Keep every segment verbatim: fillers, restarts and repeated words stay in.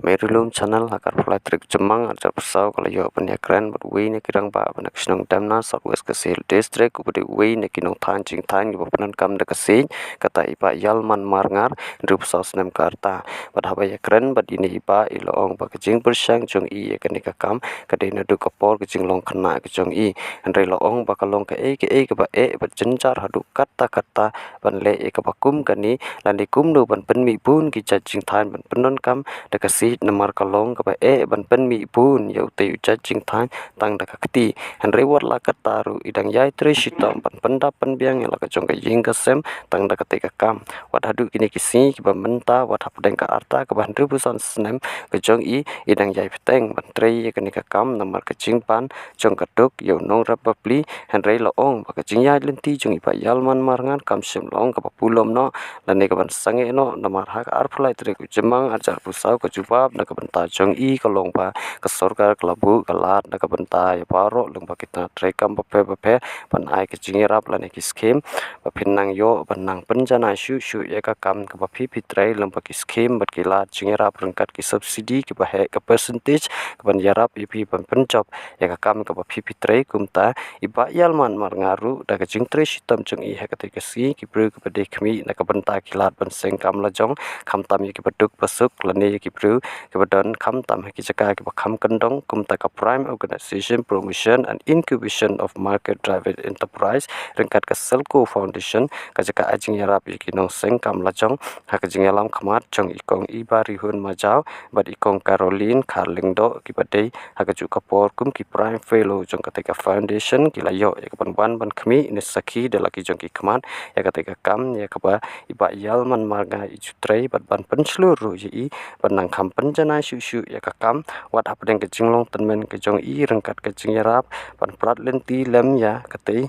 Meri Lum Channel, ha ka arphew lai tarik Jymmang arhajar arphew saw ka la ïoh ban ïakren bad uwei na ki rangbah ba na ka shnong Demna, South West Khasi Hills District, uba dei uwei na ki nongthaiñ jingthaiñ kiba pyndonkam da ka siej, kata i Bah Ïalman Marngar, hynriewphew saw snem ka rta. Bad haba ïakren bad ine i bah, i la ong ba ka jingpyrshang jong i ïa kane ka kam ka dei naduh ka por ka jinglong khynnah ka jong i. Hynrei la ong ba ka long kaei kaei kaba eh bad jynjar haduh katta katta ban leh ïa kaba kum kane, lane kumno ban pynmih bun ki jait jingthaiñ ban pyndonkam da ka siej, namar ka long kaba eh ban pynmih bun ïa utei u jait jingthaiñ tang da ka kti. Hynrei wat la katta ruh, i dang ïai trei shitom ban pyndap pynbiang ïa la ka jong ka ïing ka sem tang da katei ka kam. Wat haduh kine ki sngi kiba mynta, wat hapdeng ka rta kaba hynriewphew san snem ka jong i, i dang ïai bteng ban trei ïa kane ka kam namar ka jingban jong ka duk ïa u nongrep bapli. Hynrei la ong ba ka jingïaid lynti jong i Bah Ïalman Marngar kam shym long kaba pulom noh lane kaban sangeh noh, namar ha ka arphew lai tarik u Jymmang arhajar arphew saw ka jubab na ka bynta jong i ka long ba ka sorkar ka la buh ka lad na ka bynta ïa baroh lyngba ki tnat treikam bapher bapher ban ai ka jingïarap lane ki skhim ba phin nang ïoh ban nang pynjanai shuh shuh ïa ka kam kaba phi phi trei lyngba ki skhim bad ki lad jingïarap ryngkat ki subsidy kiba heh ka percentage kaban ïarap ïa phi ban pynjop ïa ka kam kaba phi phi trei. Kumta i Bah Ïalman Marngar ruh, da ka jingtrei shitom jong i ha katei ka sngi, ki briew kiba dei khmih na ka bynta ki lad ban seng kam lajong, khamtam ïa kiba duk ba suk lane ïa ki briew kiba don khamtam ha ki jaka kiba kham kyndong, kumta ka Prime Organization Promotion and Incubation of Market Driven Enterprise ryngkat ka Selco Foundation, ka jaka ai jingïarap ïa ki nongseng kam lajong, ha ka jingïalam khmat jong i Kong Ibarihun Majaw bad i Kong Caroline Kharlyngdoh, kiba dei ha kajuh ka por kum ki Prime Fellow jong katei ka foundation, ki la ïoh ïa kaban wan ban khmih ne sakhi da la ki jong ki khmat ïa katei ka kam ïa kaba i Bah Ïalman Marngar i ju trei, bad ban pynshlur ruh ïa i ban nang kham pynjanai shuh shuh ïa ka kam, wat hapdeng ka jinglong tymmen ka jong i ryngkat ka jingïarap ban prat lynti lem ïa katei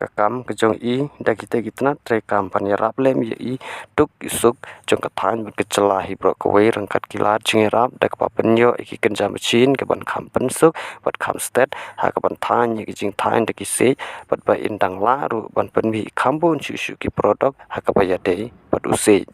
ka kam ka jong i da kitei ki tnat treikam ban ïarap lem ïa i duk i suk jong ka thaiñ bad ka jylla hi baroh kawei ryngkat ki lad jingïarap da kaba pynïoh ïa ki kynja machine kaban kham pynsuk bad kham stet ha kaban thaiñ ïa ki jingthaiñ da ki siej, bad ba in dang lah ruh ban pynmih kham bun shuh shuh ki product ha kaba ïadei bad u siej.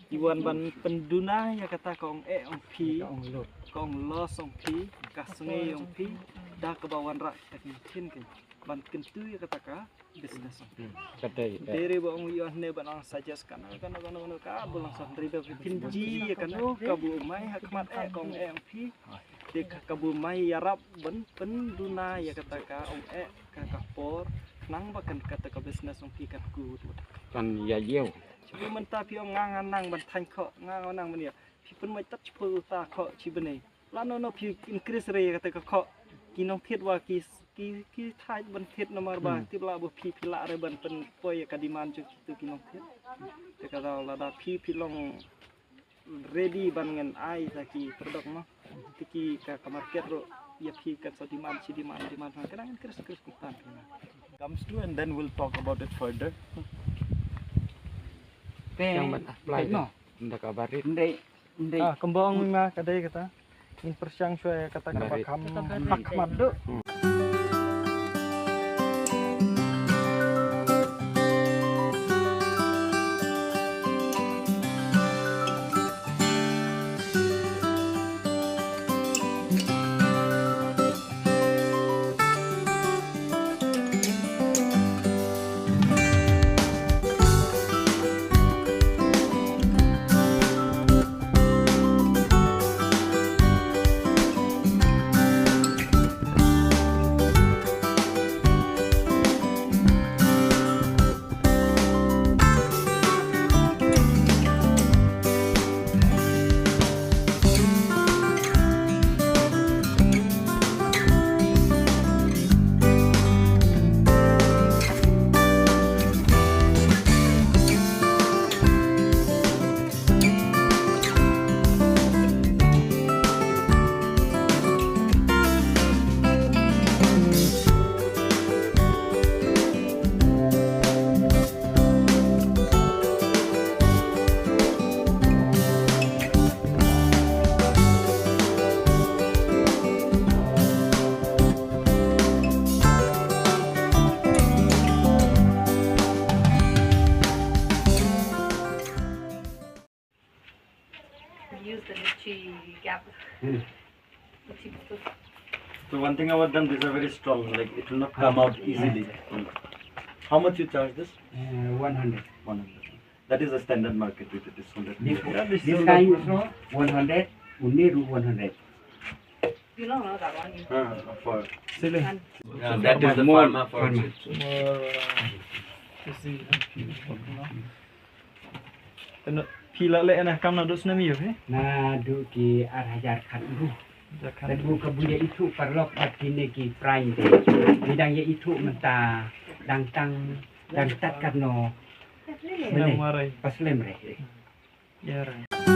I wan ban pynduna ïa kata ka ong eh ong phi, ka ong loss ong phi, ka sngi ong phi, da kaba wanrah kita ki ktien ki ban kyntu ïa kata ka business. Hmm. Ka dei, ka dei re ba ong ïoh ne ban ong suggest kano kano kano kano ka ba long sa dei ba pynji ïa kano ka bu mai ha khmat eh ka ong eh ong phi. Te ka, ka bu mai ïarap ban pynduna ïa kata ka ong eh ka, ka por nang ba kan kata ka business ong phi kan kut. Kan ïa ïew. Chibu mynta phi ong nga nga nang ban thaiñ khoh, nga nga nang ban ïa. Phi pynmai tat chibu ta khoh chibu ne. Lano no phi increase re ïa kata ka khoh. Ki nongthied wa ki Ki ki thait ban thied namar ba tip lah ba phi phi lah re ban pynpoi ïa ka demand jong kito ki nongthied. Te ka daw lada phi phi long ready ban ngan ai sa ki product mo. Te ki ka ka market ruh ïa phi kan sa demand shi demand demand ha ka ngan kris kris kumtan. Comes to and then we'll talk about it further. Te Yang ban apply no. Nda ka barit. Ndai ndai. Ah, kumba ong ma ka dei kata. Ngin pyrshang shuwa ïa kata kaba kham khmat duh. Use the litchi gap. Hmm. Litchi bottle. So one thing about them, these are very strong, like, it will not come out easily. How much you charge this? Uh, one hundred. One hundred. That is a standard market rate, it is hundred. This, yeah, this this is kind is one hundred, only one hundred. You know, no, that one. Ah, for sale. Yeah, that is the more pharma for more, uh, easy, no? Phi la leh na kam naduh snem ïa phi? Naduh ki ar hajar khatnriew. Hajar khatnriew. Naduh ka buh ïa ithuh paralok bad kine ki pyrshang te. Ki dang ïa ithuh mynta dang tang dang tat katno. Snem warai. Pas snem re. Ïa re.